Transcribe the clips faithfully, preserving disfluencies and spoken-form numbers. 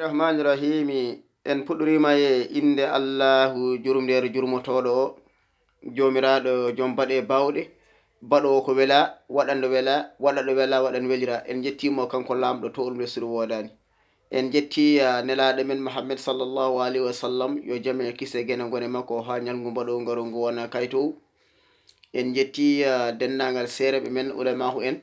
Rahmaani Rahiimi, en puɗɗoriima e innde Allaahu jurumdeeɗo jurmotooɗo o, Joomiraaɗo joom baɗe baawɗe, baɗoowo ko wela, waɗanɗo wela, waɗaɗo wela, waɗan welira. En njettii mo kanko Laamɗo toowɗo mo leesɗo woodaani. En njettii, ah, nelaaɗo men Muhammad sallallahu alayhi wa sallam, yo jam e kisee ngone e makko haa ñalngu mbaɗoowu ngaroowu ngu wona kaytowu. En njettii, ah, denndaangal seereeɓe men, ulamaahu en.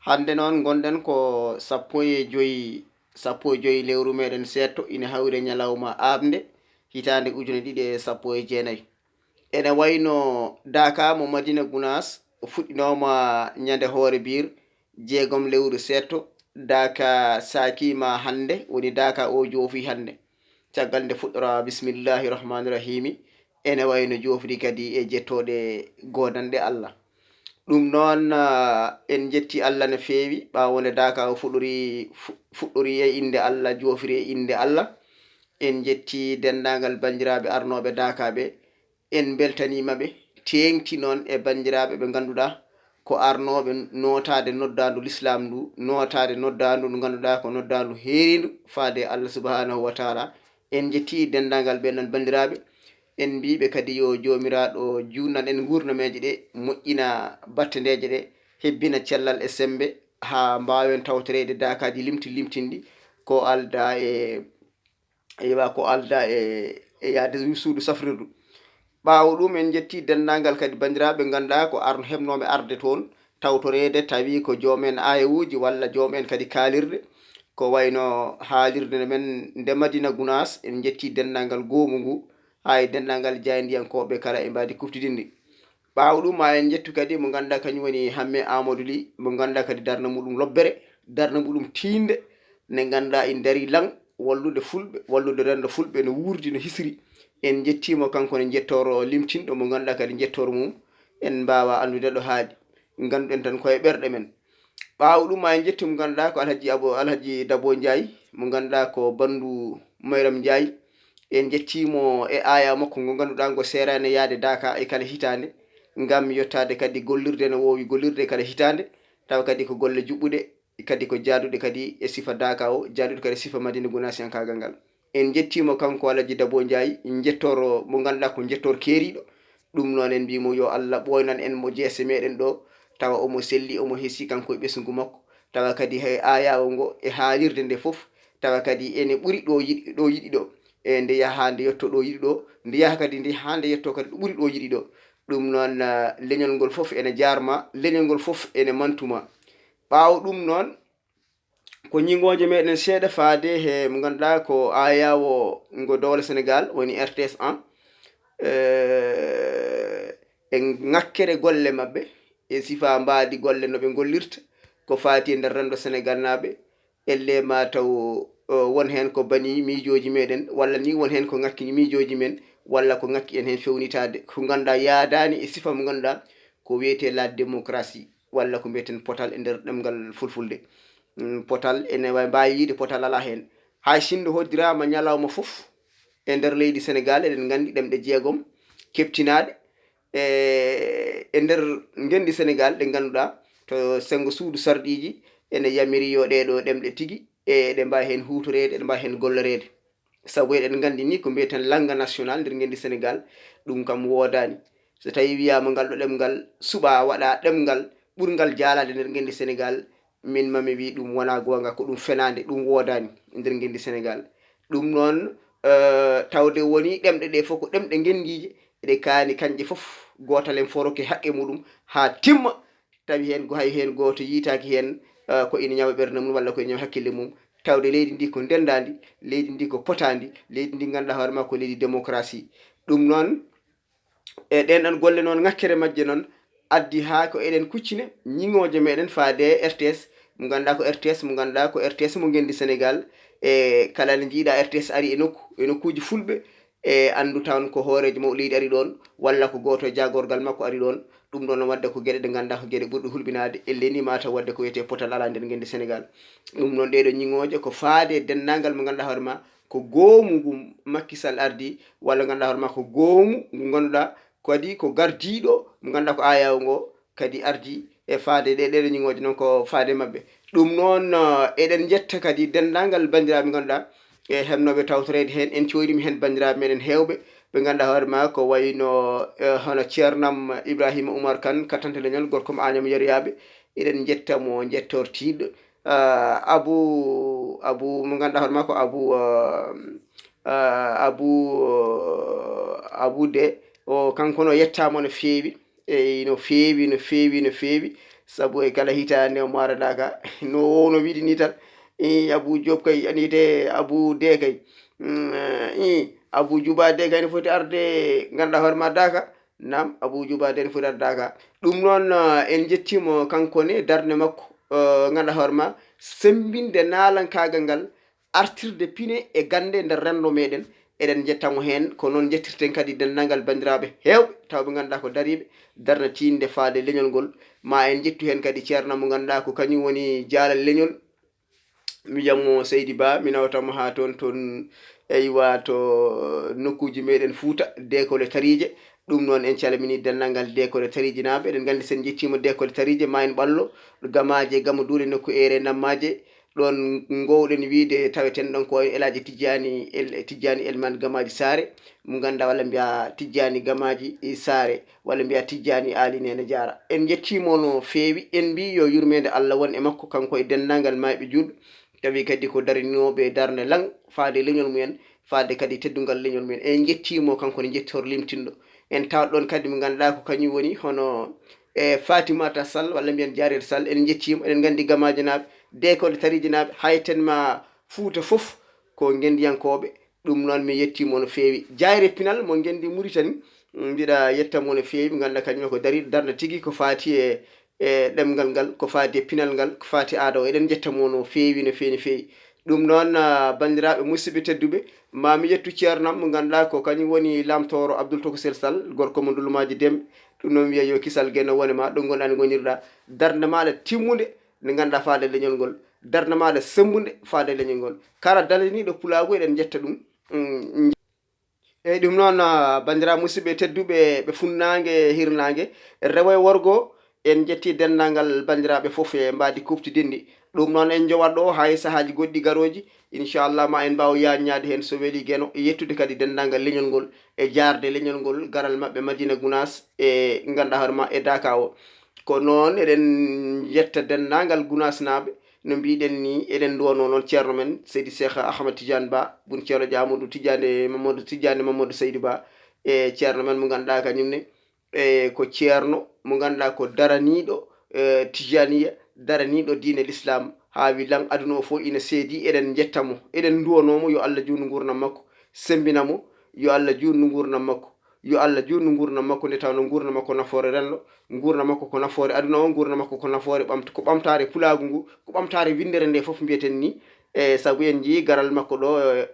Hannde noon ngonɗen ko sappo e joy, sappo e joy lewru meeɗen seeɗto, ina hawri e ñalawma aaɓnde, hitaande ujune ɗiɗi e sappo e jeenayi. Ene wayno Daaka mo Madina Gunaas fuɗɗinooma ñande hoore biir, jeegom lewru seeɗto, Daaka saakiima hannde, woni Daaka o joofi hannde. Caggal nde fuɗɗoraa bismillahi rahmaani rahiimi, ene wayno joofri kadi e jettooɗe goodanɗe Allah. Ɗum noon, ah, en njetti Allah no feewi, ɓaawo nde Daaka o fuɗɗori, fu-, fuɗɗori e innde Allah, joofri e innde Allah. En njetti denndaangal banndiraaɓe arnooɓe Daaka ɓe, en mbeltaniima ɓe, teeŋti noon e banndiraaɓe ɓe ngannduɗaa ko arnooɓe nootaade noddaandu Lislaam ndu, nootaade noddaandu ndu ngannduɗaa ko noddaandu heeriindu faade e Allah subhanahu wa taala. En njetti denndaangal ɓe noon banndiraaɓe, en mbiiɓe kadi yo Joomiraaɗo juutnan en nguurnameeje ɗe, moƴƴina battandeeje ɗe, hebbina cellal e semmbe haa mbaawen tawtoreede Daakaaji limti-, limtinɗi ko aldaa e, ewa, ko aldaa e, e yahde suudu safrirdu. Ɓaawo ɗum, en njetti denndaangal kadi banndiraaɓe ɓe ngannduɗaa ko ar-, heɓnooɓe arde toon, tawtoreede, tawi ko joom en aayawuuji walla joom en kadi kaalirɗe, ko wayno haalirde men nde Madina Gunaas, en njetti denndaangal goomu ngu, haa e denndaangal jaayndiyankooɓe kala e mbaadi kuftidinndi. Ɓaawo ɗum, maa en njettu kadi mo ngannduɗaa kañum woni Hammee Aamadu Lih, mo ngannduɗaa kadi darnde muɗum lobbere, darnde muɗum tiiɗnde, nde ngannduɗaa ina darii laŋ, wallude Fulɓe, wallude renndo Fulɓe no wuurdi, no hisri. En njettii mo, kanko ne njettooro limtinɗo, mo ngannduɗaa kadi njettooro mum en mbaawaa anndude ɗo haaɗi. Ngannduɗen tan ko e ɓerɗe men. Ɓaawo ɗum, maa en njettu mo ngannduɗaa ko Alhaji Abo, Alhaji Dabo Njaay, mo ngannduɗaa ko banndu Mayram Njaay. En njettii mo e aaya makko ngo ngannduɗaa ngo seeraani yahde Daaka e kala hitaande, ngam yottaade kadi gollirde no woowi gollirde e kala hitaande, tawa kadi ko golle juɓɓuɗe, kadi ko jaaduɗe kadi e sifa Daaka o, jaaduɗe kadi e sifa Madina Gunaasiyankaagal ngal. En njettii mo kanko Alhaji Dabo Njaay, njettooro mo ngannduɗaa ko njettoor keeriiɗo. Ɗum noon en mbii mo yo Allah ɓooynan en mo jeese meɗen ɗo, tawa omo selli, omo hesi kanko e ɓesngu makko. Tawa kadi hay aayaawo ngo e haalirde nde fof, tawa kadi ene ɓuri ɗo yiɗi, ɗo yiɗi ɗo. E nde yaha nde yetto ɗo yiɗi ɗo, nde yaha kadi nde haa nde yetto kadi ɗo ɓuri ɗo yiɗi ɗo. Ɗum noon, ah, leñol ngol fof ene jaarma, leñol ngol fof ene mantuma. Ɓaawo ɗum noon, ko ñiŋooje meɗen seeɗa faade he mo ngannduɗaa ko aayaawo ngo dowla Senegaal, woni R T S un. Eh, e ŋakkere golle maɓɓe, e sifa mbaadi golle no ɓe ngollirta, ko faati e nder renndo Senegaal naaɓe, elle ma taw, o, won heen ko bani miijooji meɗen, walla ni won heen ko ŋakki miijooji men, walla ko ŋakki en heen fewnitaade, ko ngannduɗaa yaadaani e sifa mo ngannduɗaa ko wiyetee la démocratie, walla ko mbiyeten potal e nder ɗemngal fulfulde. Mm, potal, ene wa-, mbaawi wiyde potal alaa heen. Hay sinno hoddiraama ñalawma fof e nder leydi Senegaal, eɗen nganndi ɗemɗe jeegom keɓtinaaɗe e, e nder ngenndi Senegaal, ɗe ngannduɗaa to senngo suudu sarɗiiji ene yamiri yo ɗee ɗo ɗemɗe tigi, e eɗe mbaawi heen huutoreede, eɗe mbaawi heen golloreede. Sabu eɗen nganndi ni ko mbiyeten langue nationale nder ngenndi Senegaal, ɗum kam woodaani. So tawii wiyaama ngal ɗo ɗemngal suɓaa, waɗaa ɗemngal ɓurngal jaalaade nder ngenndi Senegaal, min mami wi ɗum wonaa goonga, ko ɗum fenaande, ɗum woodaani e nder ngenndi Senegaal. Ɗum noon, eh, tawde woni ɗemɗe ɗe fof ko ɗemɗe ngenndiije, eɗe kaani kañƴe fof gootal en foroke haqqe muɗum haa timma, tawi heen go-, hay heen gooto yiytaaki heen, eh, ko ina ñawa ɓernde mum walla ko ina ñawa hakkille mum, tawde leydi ndi ko ndenndaandi, leydi ndi ko potaandi, leydi ndi ngannduɗaa hoore maa ko leydi démocratie. Ɗum noon, e ɗeen ɗoon golle noon, ŋakkere majje noon, addi haa ko eɗen kuccina ñiŋooje meɗen faade e R T S, mo ngannduɗaa ko R T S, mo ngannduɗaa ko R T S mo ngenndi Senegaal, e kala nde njiiɗaa R T S ari e nokku, e nokkuuji fulɓe, e anndu tan ko hooreejo mawɗo leydi ari ɗoon, walla ko gooto e jaagorgal makko ari ɗoon. Ɗum ɗoon waɗde ko geɗe ɗe ngannduɗaa ko geɗe ɓurɗe hulɓinaade, elle ni ma taw waɗde ko wiyetee potal alaa nder ngenndi Senegaal. Ɗum noon ɗee ɗoo ñiŋooje ko faade e denndaangal mo ngannduɗaa hoore maa ko goomu ngu Macky Sall ardi, walla ngannduɗaa hoore maa ko goomu ngu ngannduɗaa kadi ko gardiiɗo mo ngannduɗaa ko aayaawo ngo kadi ardi e faade ɗe, ɗee ɗoo ñiŋooje noon ko faade maɓɓe. Ɗum noon, eh, eɗen njetta kadi denndaangal banndiraaɓe ngannduɗaa e heɓnooɓe tawtoreede heen. En cooyniima heen banndiraaɓe meɗen heewɓe, ɓe ngannduɗaa hoore maa ko wayno, eh, hono Ceernam Ibrahima Oumar Kane, kattante leñol, gorko mo Añam Yeroyaaɓe. Eɗen njetta mo njettortiiɗo. Ah, Abu, Abu mo ngannduɗaa hoore maa ko Abu, ah, ah, Abu, ah, Abu De, o kanko no yettaama no feewi. Eyi, no feewi, no feewi, no feewi. Sabu e kala hitaande o maaranaaka, no wowno wiide ni tan. I Abu Diop kay, ani te Abu De kay. Mm, i Abu Juba De kay no foti arde, ngannduɗaa hoore maa Daaka. Naam, Abu Juba De no foti arde Daaka. Ɗum noon, eh, en njettiimo kanko ne, darnde makko, eh, ngannduɗaa hoore maa, semmbinde naalankaagal ngal, artirde pine e gannde nder renndo meɗen. Eɗen njetta mo heen, ko noon njettirten kadi denndaangal banndiraaɓe heewɓe, taw ɓe ngannduɗaa ko dariiɓe, darnatiinde faade leñol ngol. Ma en njettu heen kadi ceerno mo ngannduɗaa ko kañum woni jaalal leñol. Mi wiyatmo Seydi Ba, mi nawatamo haa toon, toon, eywa, to nokkuuji meɗen Fuuta, Deekole Tariije. Ɗum noon en calminii denndaangal Deekole Tariijinaaɓe. Eɗen nganndi so en njettiima Deekole Tariije, ma en ɓallo Gamaaje, Gamo Duule, nokku Eere, Nammaaje. Ɗoon ngoowɗen wiyde taweten ɗoon ko wayi no El Hadji Tijjaani El, Tijjaani Elman Gamaaji Saare, mo ngannduɗaa walla mbiyaa Tijjaani Gamaaji Saare, walla mbiyaa Tijjaani Aali Neene Jaara. En njettiimo no feewi, en mbii yo yurmeende Allah won e makko, kanko e denndaangal maayɓe juulɓe, tawi kadi ko darinooɓe darnde laŋ faade leñol mumen, faade kadi teddungal leñol mumen. En njettiimo kanko ne njettoor limtinɗo. En tawat ɗoon kadi mo ngannduɗaa ko kañum woni hono, e, Fatimata Sall, walla mbiyen Jaariyata Sall, en njettiimo, eɗen nganndi Gamaaji naaɓe, Deekole Tariiji naaɓe, hay ten ma Fuuta fof ko ngenndiyankooɓe. Ɗum noon mi yettiimo no feewi. Jaayre pinal mo ngenndi Muritani, mm, mbiɗa yetta mo no feewi, ngannda kañum ko dari darnde tigi ko faati e, e ɗemngal ngal, ko faati e pinal ngal, ko faati aada o. Eɗen njetta mo no feewi, no feewi, no feewi. Ɗum noon, ah, banndiraaɓe musidɓe tedduɓe, ma mi yettu ceernam mo ngannduɗaa ko kañum woni Lamtooro Abdoul Tokosel Sall, gorko mo Ndulumaaji Demɓe. Ɗum noon wiya yo kisal geno wone ma, ɗo ngonɗaa ngonirɗaa. Darnde maaɗa timmunde, nde ngannduɗaa faade leñol ngol. Darnde maaɗa semmbude faade leñol ngol. Kala daraniiɗo pulaagu eɗen njetta ɗum. Mm, Eyi, ɗum noon, ah, banndiraaɓe musidɓe tedduɓe, ɓe funnaange e hirnaange, rewo e worgo, en njetti denndaangal banndiraaɓe fof e mbaadi kuuɓtidinndi. Ɗum noon en njowat ɗo haa e sahaaji goɗɗi garooji, inchallah ma en mbaaw yaaññaade heen so weli geno, e yettude kadi denndaangal leñol ngol, e jaarde leñol ngol, garal maɓɓe Madina Gunaas, e ngannduɗaa hoore ma e Daaka o. Ko noon eɗen njetta denndaangal Gunaasnaaɓe, no mbiɗen ni, eɗen nduwanoo noon ceerno men Seydi Cheikh Ahmad Tidiane Ba, bun ceerno Amadou Tidiane Mamadou, Tidiane Mamadou Seydi Ba, e ceerno men mo ngannduɗaa kañum ne, e ko ceerno mo ngannduɗaa ko daraniiɗo, e, Tijaniya, daraniiɗo diine l'islam, haa wi lan aduna o fof ina seedi, eɗen njetta mo, eɗen nduwanoo mo, yo Allah juutnu nguurndam makko, semmbina mo, yo Allah juutnu nguurndam makko. Yo Allah juutnu nguurndam makko, nde tawnoo nguurndam makko ko nafoore renndo, nguurndam makko ko nafoore aduna o, nguurndam makko ko nafoore ɓamt-, ko ɓamtaare pulaagu ngu, ko ɓamtaare winndere nde fof mbiyeten ni. E sabu en njiyii garal makko ɗo, e,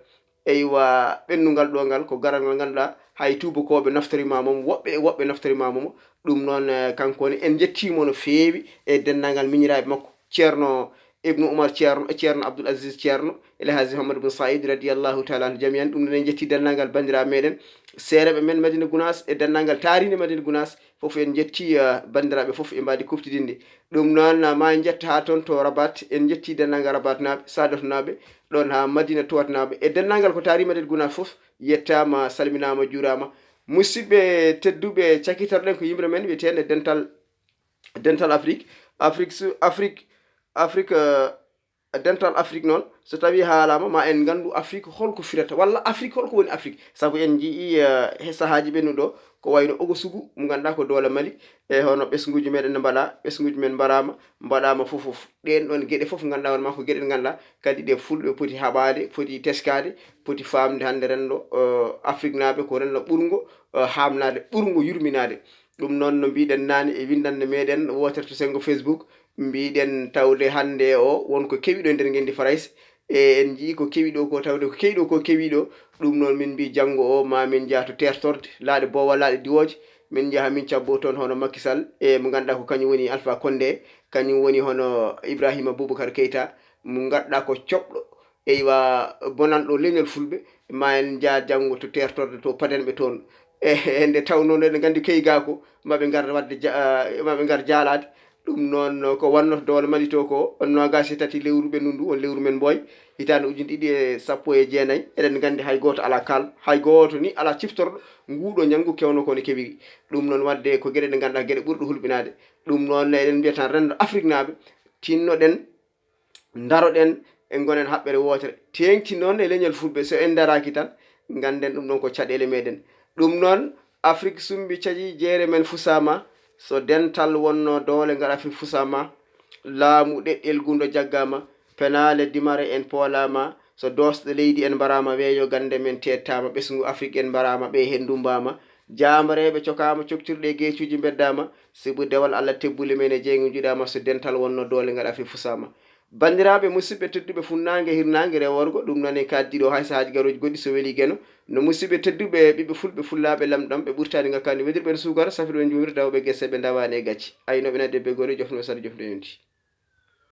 eywa, ɓennungal ɗo ngal, ko garal ngal ngannduɗaa hay tuubakooɓe naftorimaama mo, woɓɓe e woɓɓe naftorimaama mo. Ɗum noon, e, kanko ne, en njettiimo no feewi e denndaangal miñiraaɓe makko. Ceerno Ibnu Umar Ceerno, e Ceerno Abdul Aziz Ceerno, El Hadji Mouhamadou Bun Saïd, radiyallahu taala anhu jamian. Ɗum noon en njetti denndaangal banndiraaɓe meɗen, seereeɓe men Madina Gunaas, e denndaangal taariinde Madina Gunaas, fof en njetti, eh, banndiraaɓe fof e mbaadi kuuɓtidinndi. Ɗum noon, eh, ma en njetta haa toon to Rabat, en njetti denndaangal Rabatnaaɓe, Saadotnaaɓe, ɗoon haa Madina Tuwatnaaɓe, e denndaangal ko taari Madina Gunaas fof, yettaama, salminaama, juuraama. Musidɓe tedduɓe, cakkitoreɗen ko yimre men wiyeteende Dental Dental Afrik, Afrik su-, Afrik, Afrik, eh, Dental Afrik noon, so tawii haalaama, ma en nganndu Afrik holko firata, walla Afrik holko woni Afrik. Sabu en njiyii, eh, he sahaaji ɓennuɗo, ko wayno Ogosugu, mo ngannduɗaa ko doole Mali, e hono ɓesnguuji meɗen no mbaɗa, ɓesnguuji men mbaraama, mbaɗaama fof fof. Ɗeen ɗoon geɗe fof ngannduɗaa hoore maa ko geɗe ɗe ngannduɗaa kadi ɗe fulɓe poti haɓaade, poti teskaade, poti faamde hannde renndo, eh, Afriknaaɓe ko renndo ɓurngo, eh, haamnaade, ɓurngo yurminaade. Ɗum noon, no mbiɗen naane e winndannde meɗen wootere to senngo Facebook, mbiɗen tawde hannde o won ko kewi ɗo e nder ngenndi Farayse. E en njiyii ko kewi ɗo ko tawde ko kewi ɗo ko kewi ɗo. Ɗum noon min mbii janngo o ma min njah to teertorde, laaɗe boowa, laaɗe diwooje. Min njaha min cabbo toon hono Macky Sall, e mo ngannduɗaa ko kañum woni Alpha Condé, kañum woni hono Ibrahima Boubacar Keita, mo ngannduɗaa ko coɓɗo. Eywa, bonanɗo leñol fulɓe, ma en njah janngo to teertorde to paden ɓe toon. E, e nde tawnoo nde, eɗen nganndi keyi gaa ko, ma ɓe ngar waɗde ja-, ma ɓe ngar jaalaade, Ɗum noon ko wannoo doole Mali to ko on noogaas e tati lewru ɓennudu, on lewru men Mboy, hitaande ujunere ɗiɗi e sappo e jeenayi. Eɗen nganndi hay gooto alaa kaal, hay gooto ni alaa ciftorɗo nguuɗo ñalngu kewno ko no kewiri. Ɗum noon waɗde ko geɗe ɗe ngannduɗaa geɗe ɓurɗe hulɓinaade. Ɗum noon eɗen mbiya tan renndo Afriknaaɓe, tinnoɗen, ndaroɗen, e ngonen haɓɓere wootere. Teeŋti noon e leñol fulɓe, so en ndaraaki tan, ngannden ɗum ɗoon ko caɗeele meɗen. Ɗum noon, Afrik summbi caji, jeere men fusaama. So dental wonnoo doole ngal Afrik fusaama, laamu ɗeɗɗel gundo jaggaama, penaale dimare en poolaama, so doosɗe leydi en mbaraama, weeyo gannde men teettaama, ɓesngu Afrik en mbaraama, ɓe heen ndumbaama, jaambareeɓe cokaama, coktirɗe e geecuuji mbeddaama, sibu dewal Allah tebbule men e jeynge njuɗaama, so dental wonnoo doole ngal Afrik fusaama. Banndiraaɓe, musidɓe tedduɓe, funnaange, hirnaange, rewo, worgo, ɗum noon en kaaddi ɗo hay sahaaji garooji goɗɗi so welii Geno. No musidɓe tedduɓe, ɓiɓɓe fulɓe, fullaaɓe, lamɗam, ɓe ɓurtaani ngakkaani wedirɓe no suukara, safrirɓe njuumri, dawɓe gese, ɓe ndawaani e gacce. Aynooɓe nadde be gore, jofnooɓe sara, jofnooɓe yonti.